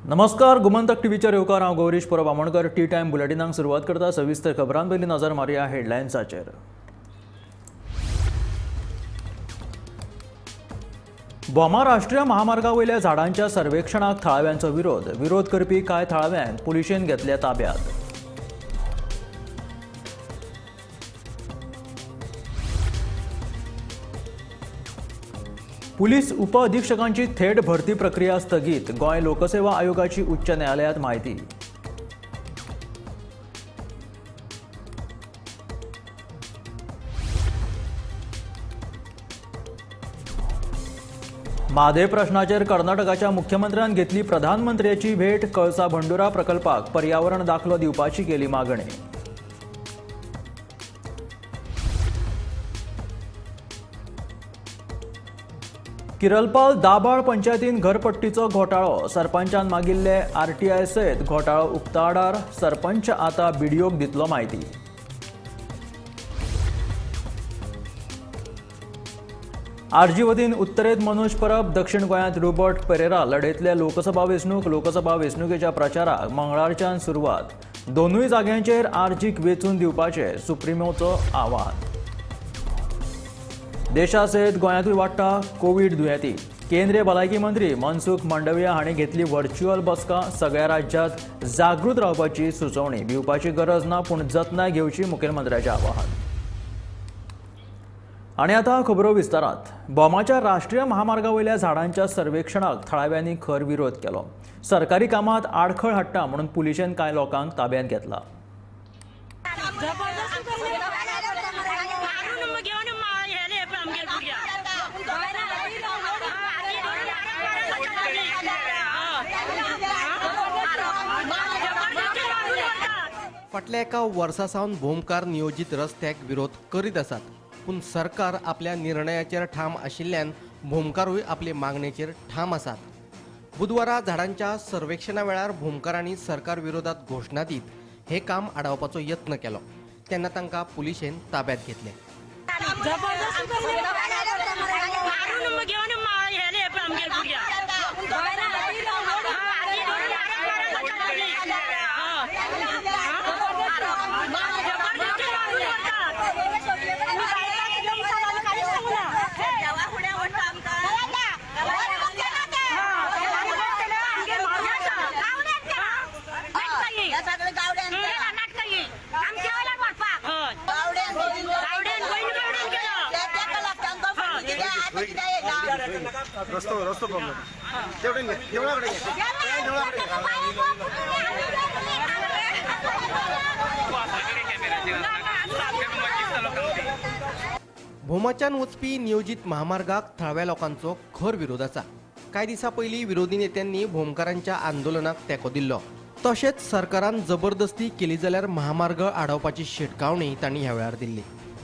नमस्कार, गोमंतक टीव्हीचेर येवकार. हांव गौरीश परब आमोणकर. टी टायम बुलेटिनाक सुरवात करता. सविस्तर खबरां पयलीं नजर मारया हेडलायन्साचेर. भोमा राष्ट्रीय महामार्गा वयल्या झाडांच्या सर्वेक्षणाक थळाव्यांचो विरोध. विरोध करपी कांय थळाव्यांक पुलिशेन घेतले ताब्यात. पुलीस उपअधिक्षकांची थेट भरती प्रक्रिया स्थगीत. गोंय लोकसेवा आयोगाची उच्च न्यायालयात माहिती. म्हादय प्रश्नाचेर कर्नाटकाच्या मुख्यमंत्र्यान घेतली प्रधानमंत्र्याची भेट. कळसा भंडुरा प्रकल्पाक पर्यावरण दाखलो दिवपाची केली मागणी. किरलपाल दाबाळ पंचायतीन घरपट्टीचो घोटाळो. सरपंचान मागिल्ले आरटीआय सयत घोटाळो उक्ताडार. सरपंच आतां बीडीओक दितलो म्हायती. आरजी वतीन उत्तरेत मनोज परब, दक्षिण गोंयांत रोबर्ट पेरेरा लढयतले लोकसभा वेंचणूक. लोकसभा वेंचणुकेच्या प्रचाराक मंगळारच्यान सुरवात. दोनूय जाग्यांचेर आरजीक वेंचून दिवपाचें सुप्रिमोचो आवाहन. देशा सयत गोंयांतूय वाडटा कोवीड दुयेंती. केंद्रीय भलायकी मंत्री मनसुख मांडविया हांणी घेतली व्हर्च्युअल बसका. सगळ्या राज्यांत जागृत रावपाची सुचोवणी. भिवपाची गरज ना, पूण जतनाय घेवची मुखेलमंत्र्याचें आवाहन. आनी आतां खबरो विस्तारात. भोमाच्या राष्ट्रीय महामार्गा वयल्या झाडांच्या सर्वेक्षणाक थळाव्यांनी खर विरोध केलो. सरकारी कामांत आडखळ हाडटा म्हणून पुलिशेन कांय लोकांक ताब्यांत घेतला. फाटल्या एका वर्सा सावन भोमकार नियोजीत रस्त्याक विरोध करीत आसात, पूण सरकार आपल्या निर्णयाचेर ठाम आशिल्ल्यान भोमकारूय आपले मागणेचेर ठाम आसात. बुधवारा झाडांच्या सर्वेक्षणा वेळार भोमकारांनी सरकार विरोधात घोशणा दीत हे काम आडावपाचो यत्न केलो तेन्ना तांकां पुलिशेन ताब्यात घेतले. भोमाच्यान वचपी नियोजीत महामार्गाक थळाव्या लोकांचो खर विरोध आसा. कांय दिसां पयलीं विरोधी नेत्यांनी भोमकारांच्या आंदोलनाक तेंको दिल्लो. तशेंच सरकारान जबरदस्ती केली जाल्यार महामार्ग आडावपाची शिटकावणी तांणी ह्या वेळार दिल्ली.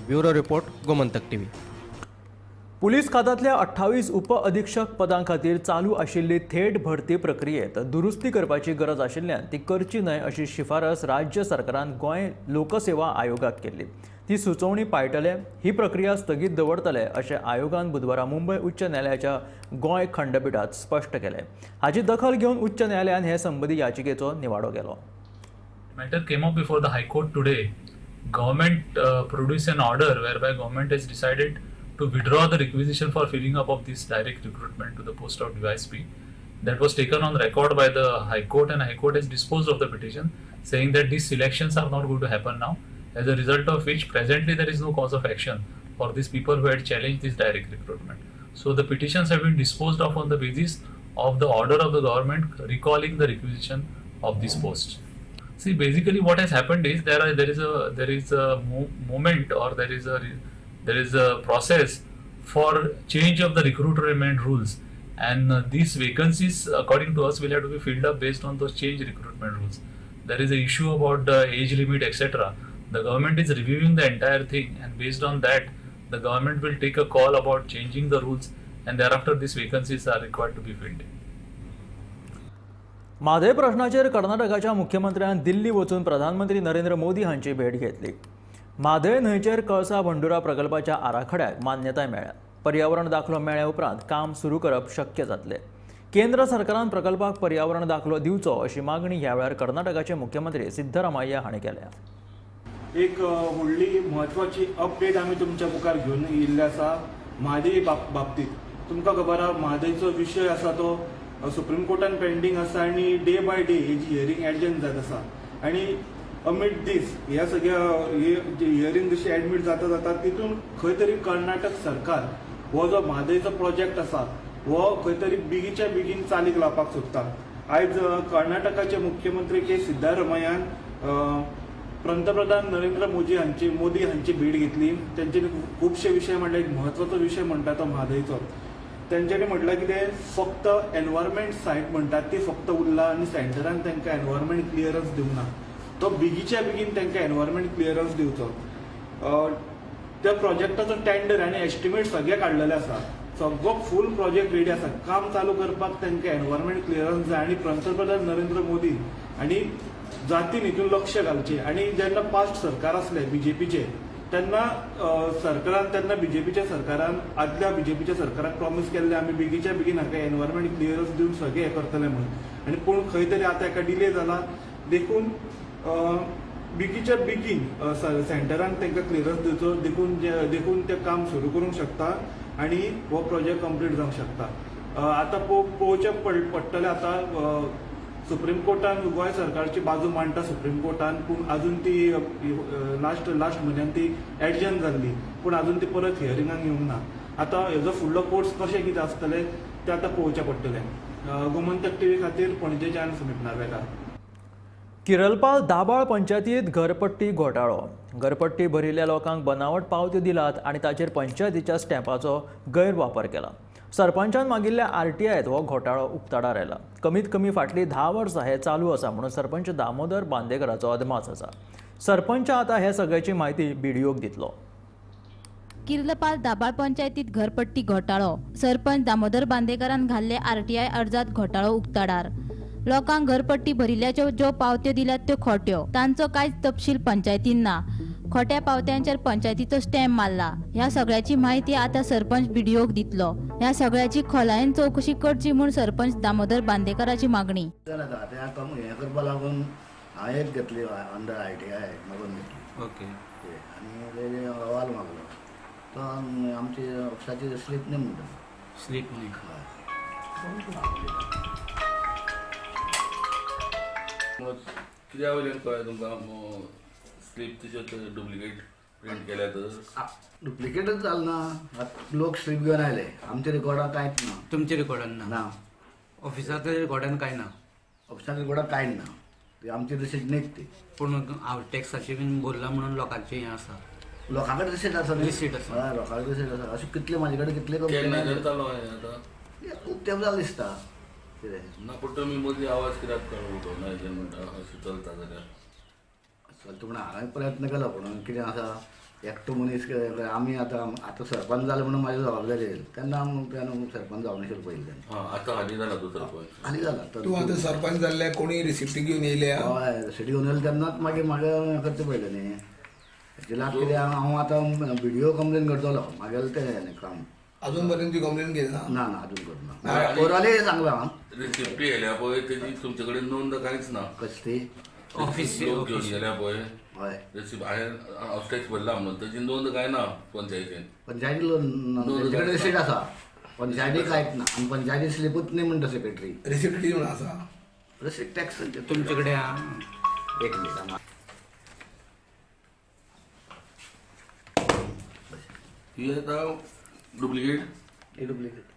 Bureau report, Gomantak TV. Police खात्यांतल्या 28 उपअधिक्षक पदां खातीर चालू आशिल्ली थेट भरती प्रक्रियेत दुरुस्ती करपाची गरज आशिल्ल्यान ती करची न्हय अशी शिफारस राज्य सरकारान गोंय लोकसेवा आयोगाक केल्ली. ती सुचोवणी पाळटले, ही प्रक्रिया स्थगीत दवरतले अशें आयोगान बुधवारा मुंबय उच्च न्यायालयाच्या गोंय खंडपिठात स्पश्ट केलें. हाची दखल घेवन उच्च न्यायालयान हे संबंदी याचिकेचो निवाडो केलो. Matter came up before the High Court today. Government produced an order whereby government has decided to withdraw the requisition for filling up of this direct recruitment to the post of DYSP. That was taken on record by the High Court, and High Court has disposed of the petition, saying that these selections are not going to happen now, as a result of which presently there is no cause of action for these people who had challenged this direct recruitment. So the petitions have been disposed of on the basis of the order of the government recalling the requisition of this post. See, basically what has happened is there is a moment, or there is a process for change of the recruitment rules, and these vacancies, according to us, will have to be filled up based on those change recruitment rules. There is an issue about the age limit, etc. The government is reviewing the entire thing, and based on that, the government will take a call about changing the rules, and thereafter these vacancies are required to be filled. Mhadei प्रश्नाचेर कर्नाटकाच्या मुख्यमंत्र्यान दिल्ली वचून प्रधानमंत्री नरेंद्र मोदी हांची भेट घेतली. म्हादय न्हंयचेर कळसा भंडुरा प्रकल्पाच्या आराखड्याक मान्यताय मेळ्ळ्या. पर्यावरण दाखलो मेळ्ळ्या उपरांत काम सुरू करप शक्य जातलें. केंद्र सरकारान प्रकल्पाक पर्यावरण दाखलो दिवचो अशी मागणी ह्या वेळार कर्नाटकाचे मुख्यमंत्री सिद्धरामय्या हांणी केल्या. एक व्हडली म्हत्वाची अपडेट आमी तुमच्या मुखार घेवन येयल्ले आसा म्हादय बाबतीत. तुमकां खबर आहा म्हादयचो विशय आसा तो सुप्रीम कोर्टान पेंडींग आसा आनी डे बाय डे हेजी हियरींग एडजर्न जायत आसा आनी अमीड दीस ह्या सगळ्या हियरींग जशी एडमीट जाता जाता तितून खंय तरी कर्नाटक सरकार हो जो म्हादयचो प्रोजेक्ट आसा हो खंय तरी बेगीच्या बेगीन चालीक लावपाक सोदता. आयज कर्नाटकाचे मुख्यमंत्री के सिद्धारमय्यान पंतप्रधान नरेंद्र मोदी हांची भेट घेतली. तेंच्यांनी खुबशे विशय म्हणले, एक म्हत्वाचो विशय म्हणटा तो म्हादयचो. तेंच्यांनी म्हटलां कितें फक्त एनवायरमेंट सायट म्हणटात ती फक्त उरला आनी सेंटरान तांकां एनवायरमेंट क्लियरन्स दिवंक ना, तो बेगीच्या बेगीन तांकां एनवायरमेंट क्लियरन्स दिवचो. त्या प्रोजेक्टाचो टेंडर आनी एस्टिमेट सगळे काडलेले आसा, सगळो फूल प्रोजेक्ट रेडी आसा. काम चालू करपाक तांकां एनवायरमेंट क्लियरन्स जाय आनी पंतप्रधान नरेंद्र मोदी आनी जातीन हितून लक्ष घालचें. आनी जेन्ना पास्ट सरकार आसलें बीजेपीचें तेन्ना सरकारान तेन्ना बीजेपीच्या सरकारान आदल्या बीजेपीच्या सरकाराक प्रॉमीस केल्लें आमी बेगीच्या बेगीन हाका एनवायरमेंट क्लियरन्स दिवन सगळें हें करतले म्हणून, आनी पूण खंय तरी आतां हेका डिले जाला. देखून बेगीच्या बेगीन सेंटरान तांकां क्लियरन्स दिवचो, देखून तें काम सुरू करूंक शकता आनी हो प्रोजेक्ट कंप्लीट जावंक शकता. आतां पळोवचें पडटलें. आतां सुप्रीम कोर्टान गोंय सरकारची बाजू मांडटा सुप्रीम कोर्टान, पूण अजून ती लास्ट म्हयन्यान ती एडजर्न जाल्ली, पूण अजून ती परत हियरिंगाक येवंक ना. आतां हेजो फुडलो कोर्स कशें कितें आसतलें तें आतां पळोवचें पडटलें. गोमंतक टीव्ही खातीर पणजेच्यान सुमित नार्वेकार. किरलपाल दाबाळ पंचायतीत घरपट्टी घोटाळो. घरपट्टी भरिल्ल्या लोकांक बनावट पावत्यो दिलात आनी ताचेर पंचायतीच्या स्टॅम्पाचो गैरवापर केला. सरपंचान मागिल्ल्या आरटीआयत हो घोटाळो उक्ताडार आयला. कमीत कमी फाटलीं 10 वर्सां हें चालू आसा म्हणून सरपंच दामोदर बांदेकराचो अदमास आसा. सरपंच आतां हे सगळ्याची म्हायती बीडीओक दितलो. किर्लपाल दाबाळ पंचायतीत घरपट्टी घोटाळो. सरपंच दामोदर बांदेकरान घाल्ले आरटीआय अर्जात घोटाळो उक्ताडार. लोकांक घरपट्टी भरिल्ल्याच्यो ज्यो पावत्यो दिल्यात त्यो खोट्यो, तांचो कांयच तपशील पंचायतीन ना. खोट्या पावत्यांचेर पंचायतीचो स्टॅम्प मारला. ह्या सगळ्याची म्हायती आतां सरपंच बीडीओक दितलो. ह्या सगळ्याची खोलायेन चवकशी करची म्हूण सरपंच दामोदर बांदेकराची मागणी. हें करपा लागून हांवें एक घेतली अंडर आरटीआय मागून घेतली. ओके. आनी अहवाल मागलो तो आमची ऑफिसाची स्लीप न्ही म्हणटा. स्लीप न्ही. कित्या वयल्यान कळ्ळें तुमकां स्लीप तिच्यो डुप्लिकेट प्रिंट केल्या तर? डुप्लिकेटच जालें ना. लोक स्लीप घेवन आयले, आमच्या रिकॉर्डान कांयच ना. तुमच्या रिकॉर्डान ना? ना. ऑफिसाच्या रिकॉर्डान कांय ना? ऑफिसाच्या रिकॉर्डान कांय ना, ती आमची रिसीट न्हीच ती. पूण हांव टॅक्साची बीन भरला म्हणून लोकांचें हें आसा. लोकां कडेन रिसीट आसा. रिसीट आसा. हय, लोकां कडेन रिसीट आसा. अशें कितले म्हाजे कडेन कितले केन्ना चालू आतां? खूब तेंप जालें दिसता. कितें ना, पूण तुमी मदीं आवाज कित्याक उठोवना हेजेर म्हणटा अशें चलता जाल्यार? चलता म्हणून हांवें प्रयत्न केलो, पूण कितें आसा एकटो मनीस आमी आतां आतां सरपंच जाले म्हणून म्हाजी जबाबदारी येयली तेन्ना आमी सरपंच जावं नाशिल्लो पयलीं तेन्ना. आतां हालीं जाला तूं सरपंच? हालीं जाला. तूं आतां सरपंच जाल्ले कोणी रिसिप्ट घेवन येयल्या? हय, रिसिप्ट घेवन येयले तेन्नाच मागीर म्हाका करचें पडलें न्ही. एक्चुअली आतां कितें हांव आतां बीडीओ कंप्लेन करतलो म्हागेलें तें काम. अजून पर्यंत ती कंप्लेन केली ना? ना ना, अजून करूं ना. कोराले सांगलां हांव. रिसिप्टी येयल्या पळय तेजी तुमचे कडेन नोंद कांयच ना. कसली? ऑफिस लोक घेवन गेल्या पळय हय, रिसिप्ट हांवें हावस टॅक्स भरला म्हणून तेजी नोंद कांय ना पंचायतीन. पंचायती तेंचे कडेन रिसीट आसा, पंचायती कांयच ना. आनी पंचायती स्लिपूच न्ही म्हणटा सेक्रेटरी. रिसिप्ट कितें म्हणून आसा? रिसीट टॅक्स तुमचे कडेन आहा? एक मिनट. ही आतां डुप्लिकेट? ही डुप्लिकेट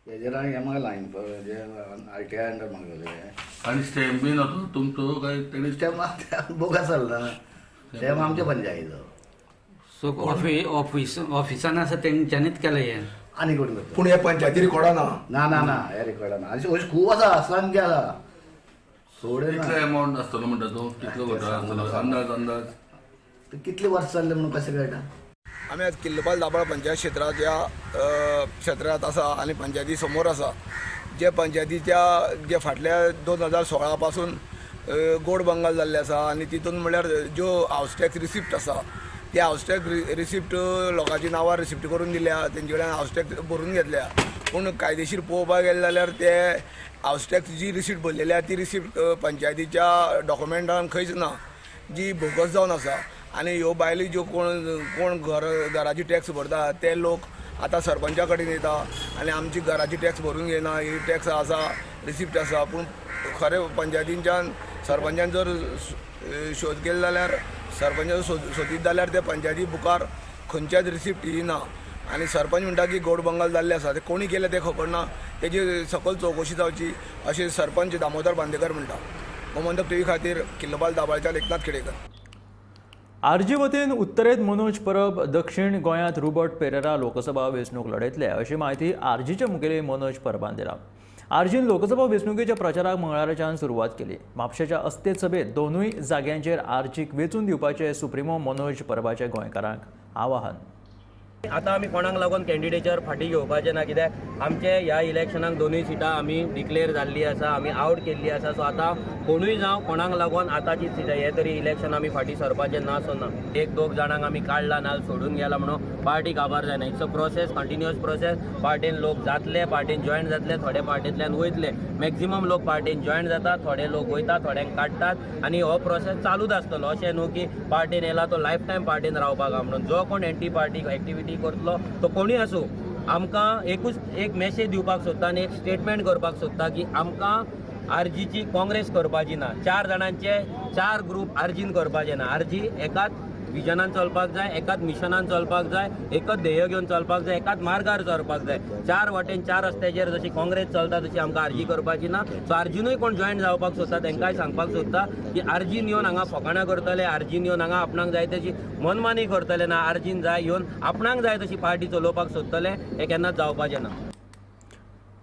हेजेर आनी हें मागलां आरटीआय अंडर मागलेलें. आनी स्टॅम्प बीन आतां तुमचो काय तेणी? स्टॅम्प बोगस जालो ना, स्टॅम्प आमच्या पंचायतीचो. सो ऑफिस ऑफिसान आसा तेंच्यांनीच केलें हें. आनी कोण करता? पूण हे पंचायती रिकॉर्डा ना. ना ना ना, हे रिकॉर्डा ना. अशें खूब आसा, असंख्य आसा. सोड. कितलो एमावंट आसतलो म्हणटा तूं? कितलो घोटाळो आसतलो अंदाज? अंदाज कितले वर्स जाल्ले म्हणून कशें कळटा? आमी आज किल्लपाल दाबाळ पंचायत क्षेत्रांत ह्या क्षेत्रांत आसा आनी पंचायती समोर आसा. जे पंचायतीच्या जे फाटल्या 2016 पासून गोड बंगाल जाल्ले आसा आनी तितून म्हणल्यार ज्यो हावस टॅक्स रिसिप्ट आसा ते हावस टॅक्स रिसिप्ट लोकांची नांवार रिसिप्ट करून दिल्या, तेंचे कडल्यान हावस टॅक्स भरून घेतल्या. पूण कायदेशीर पळोवपाक गेलें जाल्यार ते हावस टॅक्स जी रिसीप्ट भरलेली आसा ती रिसीप्ट पंचायतीच्या डॉक्युमेंटान खंयच ना, जी बोगस जावन आसा. आनी ह्यो बायलो ज्यो कोण कोण घर घराची टॅक्स भरता ते लोक आतां सरपंचा कडेन येता आनी आमची घराची टॅक्स भरून घेयना, ही टॅक्स आसा, रिसिप्ट आसा. पूण खरें पंचायतींच्यान सरपंचान जर शोध केलो जाल्यार, सरपंचान सोदीत जाल्यार ते पंचायती बुकार खंयच्याच रिसिप्ट ही ना. आनी सरपंच म्हणटा की गोड बंगाल जाल्ले आसा, ते कोणी केलें तें खबर ना, तेजी सकयल चवकशी जावची अशें सरपंच दामोदर बांदेकर म्हणटा. गोमंतक टीव्ही खातीर किल्लोपाल दाबाळच्यान एकनाथ खेडेकर. आरजी वतीन उत्तरेत मनोज परब, दक्षिण गोंयांत रुबर्ट पेरेरा लोकसभा वेंचणूक लढयतले अशी म्हायती आरजीचे मुखेली मनोज परबान दिला. आरजीन लोकसभा वेंचणुकेच्या प्रचाराक मंगळाराच्यान सुरवात केली. म्हापशेच्या अस्तेत सभेत दोनूय जाग्यांचेर आरजीक वेंचून दिवपाचे सुप्रिमो मनोज परबाचे गोंयकारांक आवाहन. आतां आमी कोणाक लागून कॅन्डिडेचर फाटीं घेवपाचें ना, कित्याक आमचे ह्या इलेक्शनाक दोनूय सिटां आमी डिक्लेर जाल्ली आसा, आमी आवट केल्ली आसा. सो आतां कोणूय जावं कोणाक लागून आतांची सिटां हे तरी इलेक्शन आमी फाटीं सरपाचें ना. सो ना एक दोग जाणांक आमी काडला ना सोडून गेला म्हणून पार्टी काबार जायना. It's a process, continuous process. पार्टीन लोक जातले, पार्टीन जॉयन जातले, थोडे पार्टींतल्यान वयतले, मॅक्झिमम लोक पार्टीन जॉयन जाता, थोडे लोक वयता, थोड्यांक काडटात आनी हो प्रोसेस चालूच आसतलो. अशें न्हू की पार्टीन येयला तो लायफ टायम पार्टीन रावपाक म्हणून. जो कोण एंटी पार्टी एक्टिविटी करतलो तो कोणूय आसूं, आमकां एकूच एक मॅसेज दिवपाक सोदता आनी एक स्टेटमेंट करपाक सोदता की आमकां आरजीची काँग्रेस करपाची ना. 4 जाणांचे 4 ग्रूप आरजीन करपाचे ना. आरजी एकाच विजनान चलपाक जाय, एकाच मिशनान चलपाक जाय, एकच ध्येय घेवन चलपाक जाय, एकाच मार्गार चलपाक जाय. 4 वाटेन 4 रस्त्याचेर जशी काँग्रेस चलता तशी आमकां आरजी करपाची ना. सो आरजीनूय कोण जॉयन जावपाक सोदता तांकांय सांगपाक सोदता की आरजीन येवन हांगा फकाणां करतले, आरजीन येवन हांगा आपणाक जाय तशी मनमानी करतले ना, आरजीन जाय येवन आपणाक जाय तशी पार्टी चलोवपाक सोदतले, हें केन्नाच जावपाचें ना.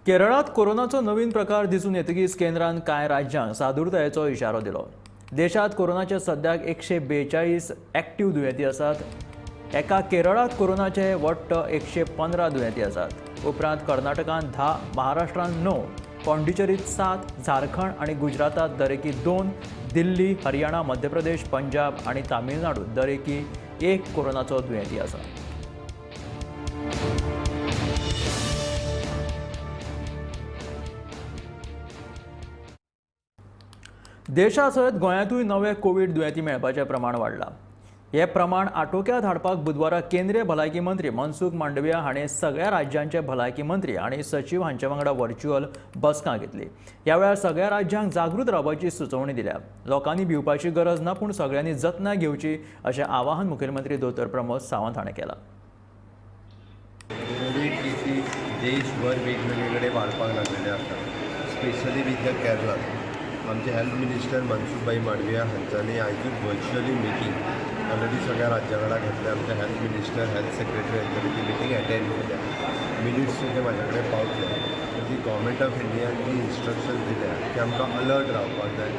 केरळांत कोरोनाचो नवीन प्रकार दिसून येतकीच केंद्रान कांय राज्यांक सादूरतायेचो इशारो दिलो. देशांत कोरोनाचे सद्याक 142 एक्टिव्ह दुयेंती आसात. एका केरळांत कोरोनाचे वट्ट 115 दुयेंती आसात. उपरांत कर्नाटकांत 10, महाराष्ट्रांत 9, पॉंडिचेरीत 7, झारखंड आनी गुजरातांत दरेकी 2, दिल्ली, हरियाणा, मध्य प्रदेश, पंजाब आनी तामिळनाडूत दरेकी 1 कोरोनाचो दुयेंती आसा. देशा सयत गोंयांतूय नवे कोवीड दुयेंती मेळपाचें प्रमाण वाडलां. हें प्रमाण आटोक्यांत हाडपाक बुधवारा केंद्रीय भलायकी मंत्री मनसुख मांडविया हाणें सगळ्या राज्यांचे भलायकी मंत्री आनी सचीव हांचे वांगडा व्हर्च्युअल बसका घेतली. ह्या वेळार सगळ्या राज्यांक जागृत रावपाची सुचोवणी दिल्या. लोकांनी भिवपाची गरज ना, पूण सगळ्यांनी जतनाय घेवची अशें आवाहन मुखेलमंत्री दोतोर प्रमोद सावंत हाणें केलां. कोवीड केसीस देशभर वेगवेगळे वाडपाक लागलेले आसात, स्पेशली विथ the Kerala. आमचे हेल्थ मिनिस्टर मनसुखभाई मांडविया हांच्यांनी आयजूच व्हर्च्युअली मिटींग ऑलरेडी सगळ्या राज्यां वांगडा घेतल्या. आमचे हेल्थ मिनिस्टर, हेल्थ सेक्रेटरी हांच्यांनी ती मिटींग एटेंड केल्या. मिनिट्स सुद्दां म्हाज्या कडेन पावतले. ती गव्हर्मेंट ऑफ इंडियान जी इन्स्ट्रक्शन दिल्या की आमकां अलर्ट रावपाक जाय,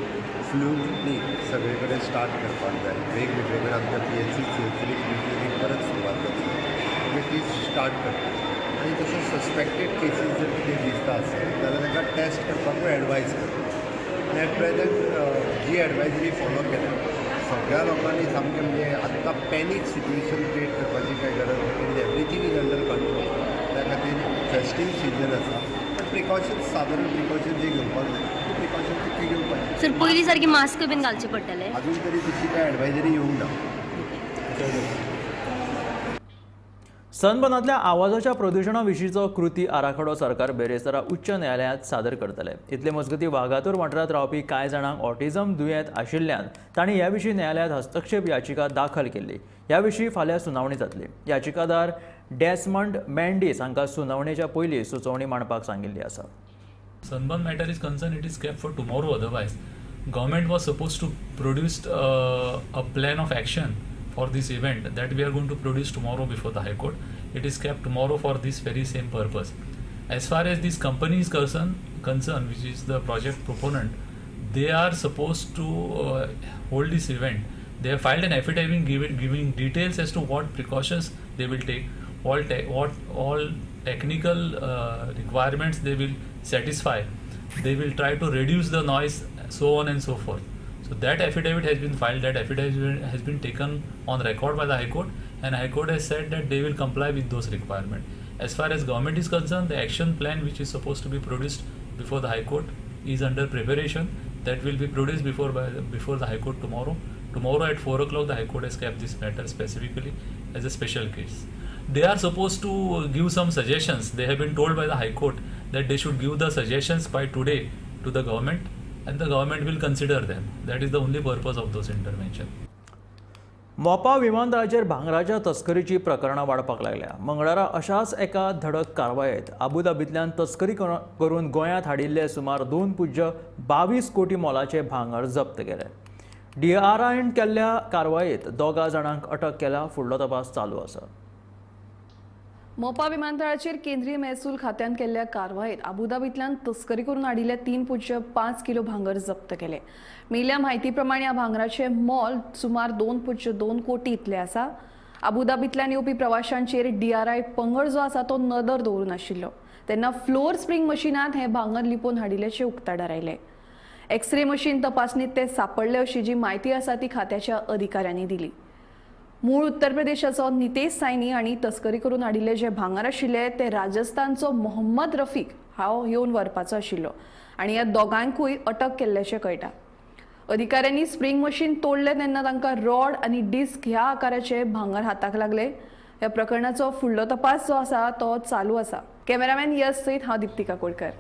फ्लू क्लिनीक सगळे कडेन स्टार्ट करपाक जाय, वेगवेगळे कडेन आमच्या PHC CHC flu clinic परत सुरवात जातली, मागीर ती स्टार्ट करता. आनी तशें सस्पेक्टेड केसीस जर कितें दिसता आसत जाल्यार तांकां टेस्ट करपाकूय एडवायज करता. आनी एट प्रेजेंट जी एडवायजरी फॉलो केल्या सगळ्या लोकांनी सामकें म्हणजे आत्तां पॅनीक सिट्युएशन क्रिएट करपाची कांय गरज ना. It is everything is under control. त्या खातीर फेस्टीव सिजन आसा, पण प्रिकॉशन्स, सादारण प्रिकॉशन जी घेवपाक जाय ती प्रिकॉशन तितली घेवपाची. सर, पयलीं सारकी मास्क बीन घालचे पडटले? अजून तरी तशी कांय एडवायजरी येवंक ना. सनबर्नांतल्या आवाजाच्या प्रदुशणा विशींचो कृती आराखडो सरकार बेरेस्तारा उच्च न्यायालयांत सादर करतले. इतले मजगतीं वागातोर वाठारांत रावपी कांय जाणांक ऑटिझम दुयेंत आशिल्ल्यान तांणी ह्या विशीं न्यायालयांत हस्तक्षेप याचिका दाखल केल्ली. ह्या विशीं फाल्यां सुनावणी जातली. याचिकादार डेस्मंड मेंडीस हांकां सुनावणेच्या पयलीं सुचोवणी मांडपाक सांगिल्ली आसा. Sunburn matter is concerned, it is kept for tomorrow. Otherwise, government was supposed to produce a plan of action for this event that we are going to produce tomorrow before the High Court. It is kept tomorrow for this very same purpose. As far as this company is concerned, which is the project proponent, they are supposed to hold this event. They have filed an affidavit giving details as to what precautions they will take, what all technical requirements they will satisfy. They will try to reduce the noise, so on and so forth. So that affidavit has been filed, that affidavit has been taken on record by the High Court, and High Court has said that they will comply with those requirements. As far as government is concerned, the action plan which is supposed to be produced before the High Court is under preparation. That will be produced before the High Court tomorrow. Tomorrow at 4 o'clock, the High Court has kept this matter specifically as a special case. They are supposed to give some suggestions. They have been told by the High Court that they should give the suggestions by today to the government, and the government will consider them. That is the only purpose of those intervention. Mopa विमानतळाचेर भांगराच्या तस्करीची प्रकरणां वाडपाक लागल्या. मंगळारा अशाच एका धडक कारवायेत आबुधाबींतल्यान तस्करी करून गोंयांत हाडिल्ले सुमार 2.22 कोटी मोलाचे भांगर जप्त केले. डीआरआयन केल्ल्या कारवायेत 2 जाणांक अटक केल्या. फुडलो तपास चालू आसा. मोपा विमानतळाचेर केंद्रीय महसूल खात्यान केल्ल्या कारवायेत आबुधाबींतल्यान तस्करी करून हाडिल्ले 3.5 किलो भांगर जप्त केले. मेळिल्ल्या म्हायती प्रमाण ह्या भांगराचे मोल सुमार 2.2 कोटी इतले आसा. आबुधाबींतल्यान येवपी प्रवाशांचेर डीआरआय पंगड जो आसा तो नदर दवरून आशिल्लो. तेन्ना फ्लोर स्प्रिंग मशिनांत हें भांगर लिपोवन हाडिल्ल्याचें उक्ताडार आयलें. एक्सरे मशीन तपासणीत ते सापडले अशी जी म्हायती आसा ती खात्याच्या अधिकाऱ्यांनी दिली. मूळ उत्तर प्रदेशाचो नितेश सायनी आनी तस्करी करून हाडिल्ले जे भांगर आशिल्ले ते राजस्थानचो मोहम्मद रफीक हांव येवन व्हरपाचो आशिल्लो आनी ह्या दोगांकूय अटक केल्ल्याचें कळटा. अधिकाऱ्यांनी स्प्रिंग मशीन तोडलें तेन्ना तांकां रॉड आनी डिस्क ह्या आकाराचे भांगर हाताक लागले. ह्या प्रकरणाचो फुडलो तपास जो आसा तो चालू आसा. कॅमेरामॅन यश सयत हांव दीप्ती काकोडकर.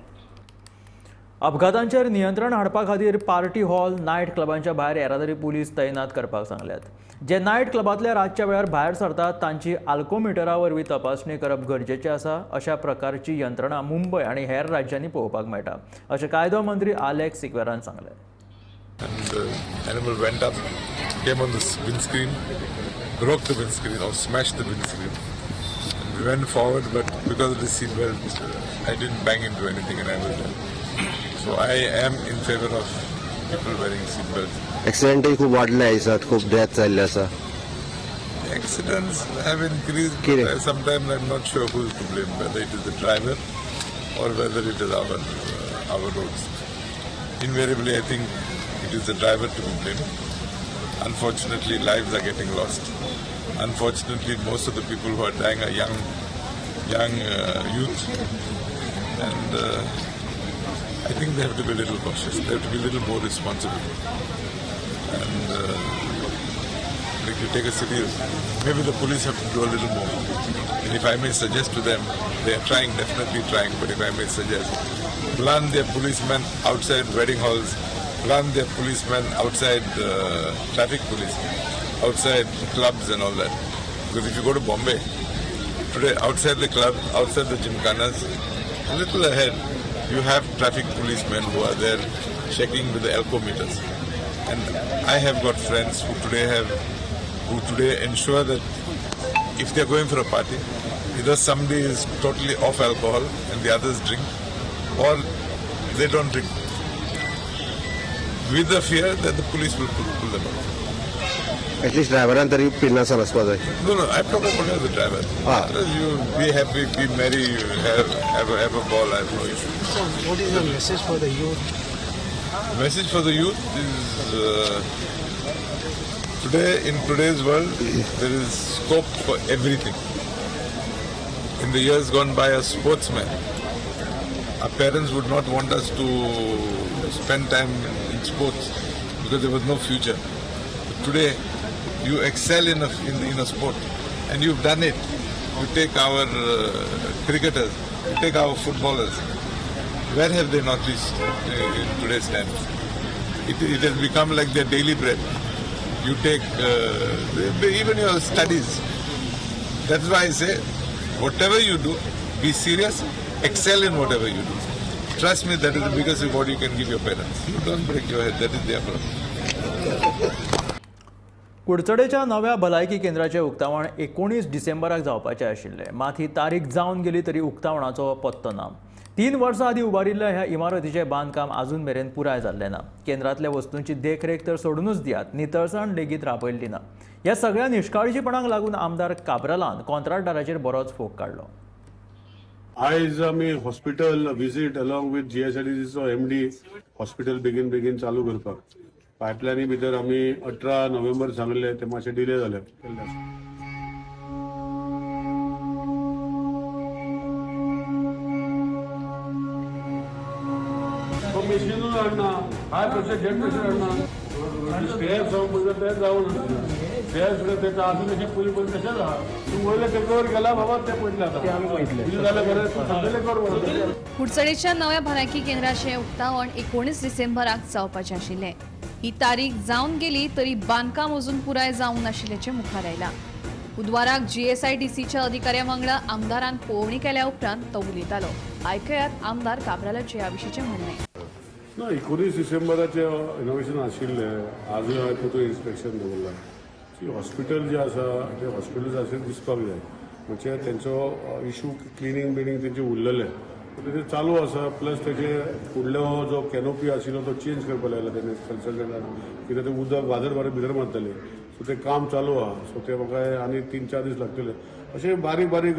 अपघातांचेर नियंत्रण हाडपा खातीर पार्टी हॉल, नायट क्लबांच्या भायर येरादारी पुलीस तैनात करपाक सांगल्यात. जे नायट क्लबांतल्या रातच्या वेळार भायर सरतात तांची आल्कोमिटरा वरवीं तपासणी करप गरजेचें आसा. अशा प्रकारची यंत्रणा मुंबय आनी हेर राज्यांनी पळोवपाक मेळटा अशें कायदो मंत्री आलेक्स सिक्वेरान सांगलें. Animal went up, came on the windscreen, broke the windscreen or smashed the windscreen. And we went forward, but because of the seat belt, I didn't bang into anything and I was there. So I am in favor of people wearing seat belts. Accident खूब वाढले आसात, खूब death जाल्ले आसा. Accidents have increased. But sometimes I'm not sure who is to blame, whether it is the driver or whether it is our roads. Invariably, I think it is the driver to be blamed. Unfortunately, lives are getting lost. Unfortunately, most of the people who are dying are young youth, and I think they have to be a little cautious. They have to be a little more responsible. And like you take a city, maybe the police have to do a little more. And if I may suggest to them, they are trying, definitely trying, but if I may suggest, plan their policemen outside wedding halls, plan their policemen outside traffic police, outside clubs and all that. Because if you go to Bombay, today outside the club, outside the gymkhanas, a little ahead, you have traffic policemen who are there checking with the alcometers. And I have got friends who today ensure that if they are going for a party, either somebody is totally off alcohol and the others drink, or they don't drink, with the fear that the police will pull them out. At least driver तरी पिनासन आसपा जाय. No, no, I'm talking about the driver. You be happy, be merry, have a ball, I have no issue. So what is the message for the youth? Message for the youth is today, in today's world, there is scope for everything. In the years gone by, as sportsmen, our parents would not want us to spend time in sports because there was no future. But today, you excel in a sport, and you've done it. You take our cricketers, you take our footballers. Where have they not reached in today's times? It has become like their daily bread. You take even your studies. That's why I say, whatever you do, be serious, excel in whatever you do. Trust me, that is the biggest reward you can give your parents. You don't break your head, that is their problem. कुडचडेच्या नव्या भलायकी केंद्राचें उक्तावण 19 डिसेंबराक जावपाचें आशिल्लें. मात ही तारीख जावन गेली तरी उक्तावणाचो पत्तो ना. 3 वर्सां आदीं उबारिल्ल्या ह्या इमारतीचें बांदकाम आजून मेरेन पुराय जाल्लें ना. केंद्रांतल्या वस्तूंची देखरेख तर सोडूनच दियात, नितळसाण लेगीत राबयल्ली ना. ह्या सगळ्या निश्काळजीपणाक लागून आमदार काब्रालान कॉन्ट्राक्टदाराचेर बरोच फोग काडलो. आयज आमी hospital visit along with जीएसआयडीसीचो MD hospital बेगीन बेगीन चालू करपाक पायपलायनी भितर आमी 18 नोव्हेंबर सांगले ते मातशे डिले जाले. मशीनूच हाडना, हाय प्रेशर जेट प्रेशर हाडना, स्टेप्स म्हणटा ते जावन स्टेप्स ते आजून तशें पयलीं पयलीं तशेंच आहा. तूं वयले टेकवर गेला बाबा ते पडले आतां आमी पळयतले जाल्यार बरें तूं सगळे कर. कुडचडेच्या नव्या भलायकी केंद्राचें उक्तावण 19 डिसेंबराक जावपाचें आशिल्लें. ही तारीख जावन गेली तरी बांदकाम अजून पुराय जावंक नाशिल्ल्याचें मुखार आयलां. बुधवाराक जीएसआयडीसीच्या अधिकाऱ्यां वांगडा आमदारान पळोवणी केल्या उपरांत तो उलयतालो. आयकयात आमदार काब्रालाचें ह्या विशींचें म्हणणें. ना, 19 डिसेंबराचें इनोवेशन आशिल्लें. आजूय हांवें परतून इन्स्पेक्शन दवरलां. हॉस्पिटल जें आसा तें हॉस्पिटल अशें दिसपाक जाय, म्हणजे तेंचो इशू क्लिनींग बिनींग तेंचे उरलेलें तें चालू आसा. प्लस तेजे फुडलो जो कॅनोपी आशिल्लो तो चेंज करपाक लायला तेणे कन्सल्टंटान, कित्याक तें उदक वाजर बारीक भितर मारतलें. सो तें काम चालू आहा. सो तें म्हाका आनी 3-4 दीस लागतले. अशें बारीक बारीक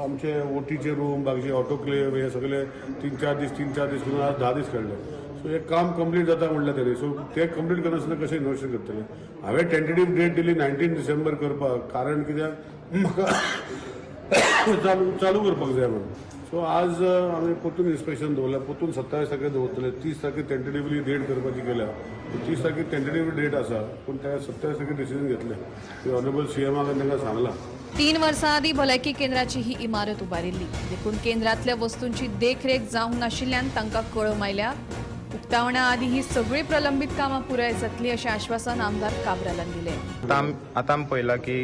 आमचे ओटीचे रूम, बाकीचे ऑटोक्लेव हे सगळे 3-4 दीस 3-4 दीस करून आज 10 दीस काडले. सो हे काम कंप्लीट जाता म्हणलें तेणी. सो तें कंप्लीट करनासतना कशें इनोवेशन करतलें? हांवें टेंटेटीव डेट दिली 19 डिसेंबर करपाक, कारण कित्याक म्हाका चालू करपाक जाय म्हणून. सो आज आमी परतून इन्स्पेक्शन दवरलां, परतून 27 तारखेर दवरतले. 30 तारखेर टेंटेटिवली डेट करपाची केल्या, 30 तारखेर टेंटेटिव्ह डेट आसा, पूण त्या 27 तारखेर डिसिजन घेतलें. ऑनरेबल सीएमाक तांकां सांगलां. 3 वर्सां आदीं भलायकी केंद्राची ही इमारत उबारिल्ली, देखून केंद्रांतल्या वस्तूंची देखरेख जावंक नाशिल्ल्यान तांकां कळम आयल्या. उक्तावणा आदीं ही सगळीं प्रलंबीत कामां पुराय जातली अशें आश्वासन आमदार काब्रालान दिलें. आतां आमी पळयलां की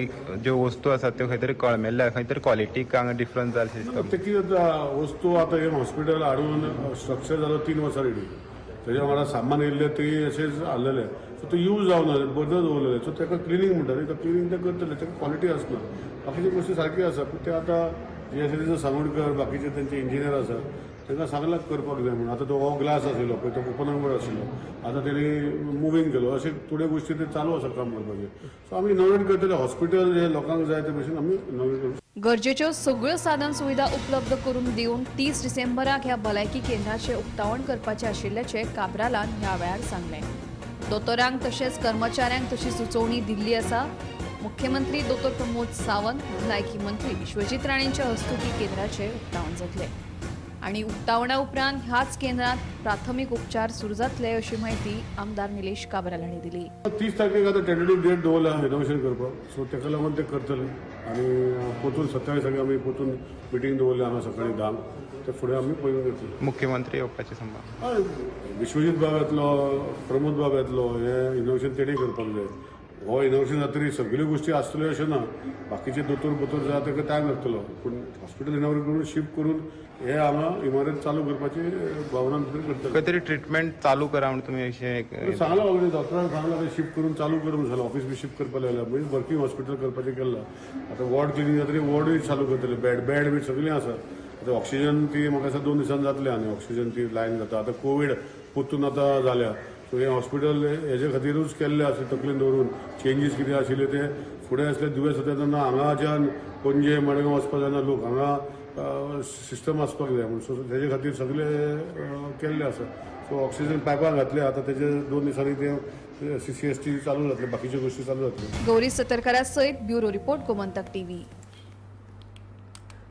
ज्यो वस्तू आसात त्यो खंय तरी कळमेल्ल्या, खंय तरी क्वॉलिटीक हांगा डिफरन्स जाल दिसता. ते कितें जाता, वस्तू आतां हें हॉस्पिटल हाडून स्ट्रक्चर जालो 3 वर्सां रेडी, तेज्या वांगडा सामान येयल्लें तें अशेंच हाडलेलें. सो तें यूज जावना, बदल दवरलेलें. सो ताका क्लिनींग म्हणटा न्ही, तो क्लिनींग तें करतलें, ताका क्वॉलिटी आसना. बाकीच्यो गोश्टी सारक्यो आसा, पूण तें आतां जीएसआयडीसीचो सांगोडकर, बाकीचे तेंचे इंजिनियर आसा, तांकां सांगलां करपाक जाय म्हणून. आतां तो हो ग्लास आशिल्लो पळय तो ओपन आशिल्लो, आतां तेणी मुवींग केलो. अशें थोड्यो गोश्टी ते चालू आसा काम करपाचें. सो आमी इनोवेट करतले हॉस्पिटल जे लोकांक जाय ते भशेन आमी इनोवेट करूं. गरजेच्यो सगळ्यो साधन सुविधा उपलब्ध करून दिवन 30 डिसेंबराक ह्या भलायकी केंद्राचें उक्तावण करपाचें आशिल्ल्याचें काब्रालान ह्या वेळार सांगलें. दोतोरांक तशेंच कर्मचाऱ्यांक तशी सुचोवणी दिल्ली आसा. मुख्यमंत्री दोतोर प्रमोद सावंत, भलायकी मंत्री विश्वजीत राणेंच्या हस्तुकीं केंद्राचें उक्तावण जातलें आनी उक्तावणा उपरांत ह्याच केंद्रांत प्राथमीक उपचार सुरू जातले अशी माहिती आमदार निलेश काब्राल हांणी दिली. 30 तारखेक आतां टेंटेटीव डेट दवरला इनोवेशन करपाक, सो ताका लागून ते करतले. आनी परतून 27 तारखेक आमी परतून मिटींग दवरल्या हांगा सकाळीं 10, ते फुडें आमी पळोवन घेतले. मुख्यमंत्री येवपाची संभावना? विश्वजीत बाब येतलो, प्रमोद बाब येतलो, हें इनोवेशन तेणी करपाक जाय. हो इनोवेशन जातरी सगळ्यो गोश्टी आसतल्यो अशें ना, बाकीचे दोतोर बोतोर जाय ताका टायम लागतलो, पूण हॉस्पिटल इनोवेट करून शिफ्ट करून हे हांगा इमारत चालू करपाची भावना भितर करतले. खंय तरी ट्रिटमेंट चालू करा म्हणून तुमी अशें सांगलां ऑलरेडी डॉक्टरान सांगलां, ते शिफ्ट करून चालू कर म्हणून सांगलां. ऑफिस बी शिफ्ट करपाक लागला, म्हणजे वर्किंग हॉस्पिटल करपाचें केलां. आतां वॉर्ड क्लिनींग जातरी वॉर्डूय चालू करतले, बेड बी सगळीं आसा. आतां ऑक्सिजन ती म्हाका दिसता 2 दिसान जातली, आनी ऑक्सिजन ती लायन जाता. आतां कोवीड परतून आतां जाल्या, सो हें हॉस्पिटल हेजे खातीरूच केल्लें आसा, तकलेन दवरून चेंजीस कितें आशिल्ले ते फुडें आसले दुयेंस जाता तेन्ना हांगाच्यान पणजे मडगांव वचपाक जायना लोक, हांगा सिस्टम आसपाक जाय म्हणून. सो तेजे खातीर सगळें केल्लें आसा. सो ऑक्सिजन पायपां घातले, आतां तेजे 2 दिसांनी ते CCST चालू जातले, बाकीच्यो गोश्टी चालू जातल्यो. गौरी सतरकरा सयत ब्युरो रिपोर्ट, गोमंतक टीव्ही.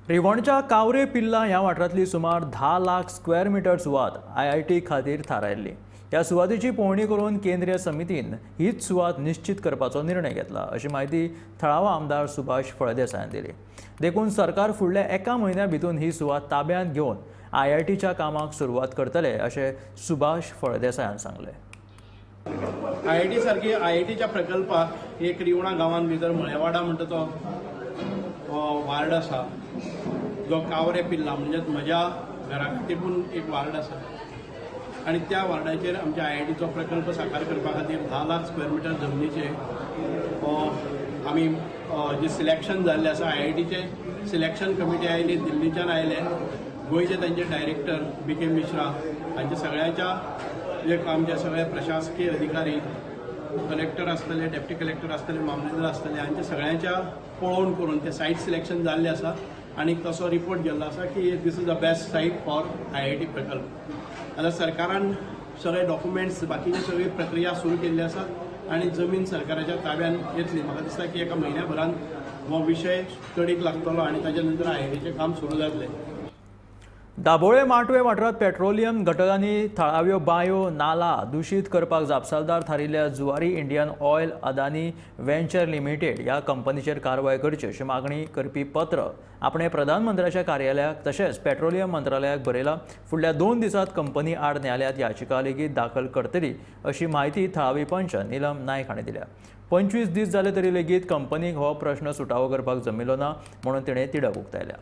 रिवणच्या कावरे पिल्ला ह्या वाठारांतली सुमार 10 लाख स्क्वेअर मिटर सुवात IIT खातीर थारायल्ली. ह्या सुवातेची पळोवणी करून केंद्रीय समितीन हीच सुवात निश्चित करपाचो निर्णय घेतला अशी म्हायती थळावा आमदार सुभाष फळदेसायान दिली. देखून सरकार फुडल्या 1 म्हयन्या भितर ही सुवात ताब्यांत घेवन IITच्या कामाक सुरवात करतले अशें सुभाष फळदेसायान सांगलें. IIT सारकी IITच्या प्रकल्पाक एक रिवणा गांवांत भितर मळेवाडा म्हणटा तो वार्ड आसा, जो कावरे पिल्ला म्हणजे म्हज्या घरा तेकून एक वार्ड आसा आनी त्या वार्डाचेर आमच्या IITचो प्रकल्प साकार करपा खातीर 10 लाख स्क्वेअर मिटर जमनीचे आमी जे सिलेक्शन जाल्लें आसा. IITचे सिलेक्शन कमिटी आयली, दिल्लीच्यान आयले, गोंयचे तांचे डायरेक्टर BK Mishra हांचे सगळ्यांच्या जे आमचे सगळे प्रशासकीय अधिकारी, कलेक्टर आसतले, डेप्टी कलेक्टर आसतले, मामलेदार आसतले, हांचे सगळ्यांच्या पळोवन करून ते सायट सिलेक्शन जाल्लें आसा आनी तसो रिपोर्ट गेल्लो आसा की this is the best site for IIT प्रकल्प. आतां सरकारान सगळे डॉक्युमेंट्स बाकीची सगळी प्रक्रिया सुरू केल्ली आसा आनी जमीन सरकाराच्या ताब्यात येतली. म्हाका दिसता की एका म्हयन्या भरान हो विशय तडीक लागतलो आनी ताच्या नंतर IITचें काम सुरू जातलें. दाबोळे माटवे वाठारांत पेट्रोलियम घटकांनी थळाव्यो बांयो नाला दुशीत करपाक जापसालदार थारिल्ल्या Zuari Indian Oil Adani Venture Limited ह्या कंपनीचेर कारवाय करची अशी मागणी करपी पत्र आपणे प्रधानमंत्र्याच्या कार्यालयाक तशेंच पेट्रोलियम मंत्रालयाक बरयलां. फुडल्या 2 दिसांत कंपनी आड न्यायालयांत याचिका लेगीत दाखल करतली अशी म्हायती थळावी पंच नीलम नायक हांणी दिल्या. 25 दीस जाले तरी लेगीत कंपनीक हो प्रश्न सुटावो करपाक जमिल्लो ना म्हणून तिणें तिडक उक्तायल्या.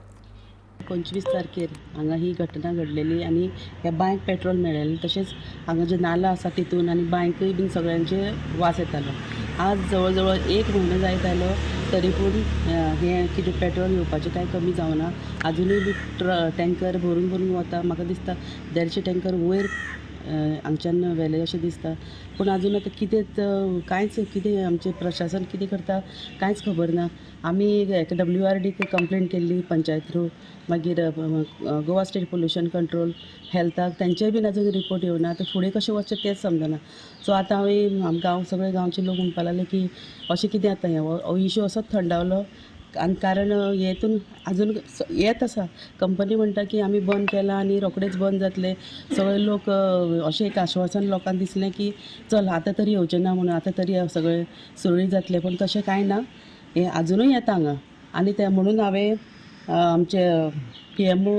25 तारखेर हांगा ही घटना घडलेली आनी ह्या बांयक पेट्रोल मेळ्ळेलें, तशेंच हांगा जे नाला आसा तितून आनी बांयकूय बीन सगळ्यांचे वास येतालो. आज जवळ जवळ 1 म्हयनो जायत आयलो तरी पूण हें कितें पेट्रोल येवपाचें कांय कमी जावना. आजुनूय बी टँकर भरून भरून वता. म्हाका दिसता 150 टँकर वयर हांगच्यान व्हेले अशें दिसता, पूण आजून आतां कितें कांयच कितें आमचें प्रशासन कितें करता कांयच खबर ना. आमी WRDक कंप्लेन केल्ली पंचायत थ्रू, मागीर गोवा स्टेट पोल्युशन कंट्रोल हेल्थाक, तेंचेय बीन आजून रिपोर्ट येवना. आतां फुडें कशें वचचें तेंच समजना. सो आतां हांवें गांव सगळे गांवचे लोक म्हणपाक लागले की अशें कितें आतां हें हो इशू असोच थंडावलो आनी कारण हेतून आजून येत आसा. कंपनी म्हणटा की आमी बंद केलां आनी रोखडेच बंद जातले. सगळे लोक अशें एक आश्वासन लोकांक दिसलें की चल आतां तरी येवचें ना म्हणून, आतां तरी सगळें सुरळीत जातलें, पूण तशें कांय ना. हें आजुनूय येता हांगा आनी तें म्हणून हांवें आमचे PMO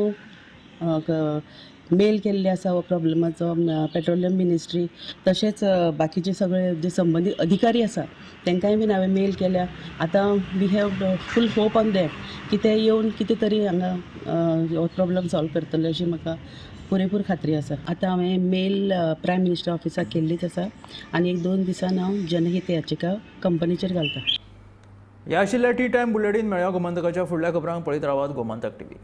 mail केल्ले आसा हो प्रॉब्लमाचो, पेट्रोलियम मिनिस्ट्री, तशेंच बाकीचे सगळे जे संबंदीत अधिकारी आसा तांकांय बीन हांवें मेल केल्या. आतां we have full hope on them की ते येवन कितें तरी हांगा हो प्रॉब्लम सॉल्व करतले अशी म्हाका पुरेपूर खात्री आसा. आतां हांवें मेल प्रायम मिनिस्टर ऑफिसाक केल्लीच आसा आनी 1-2 दिसान हांव जनहीत याचिका कंपनीचेर घालता. ह्या आशिल्ल्या टी टायम बुलेटीन मेळ्या गोमंतकाच्या फुडल्या खबरांक पळयत रावात गोमंतक टीव्ही.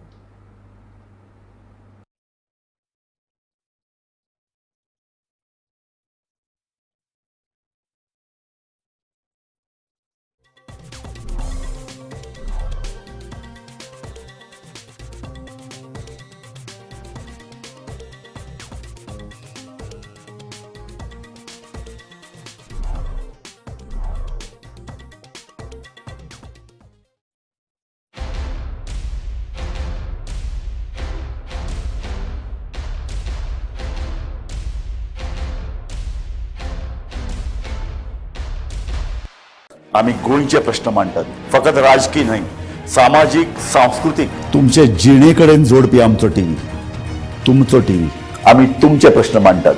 आमी गोंयचे प्रश्न मांडटात, फकत राजकीय न्हय, सामाजीक, सांस्कृतीक, तुमचे जिणे कडेन जोडपी आमचो टीव्ही, तुमचो टीव्ही. आमी तुमचे प्रश्न मांडटात,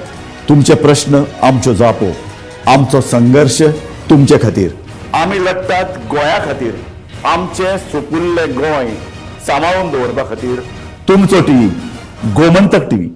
तुमचे प्रश्न आमच्यो जापो, आमचो संघर्श तुमचे खातीर. आमी लढटात गोंया खातीर, आमचें सुपुल्लें गोंय सांबाळून दवरपा खातीर. तुमचो टीव्ही, गोमंतक टीव्ही.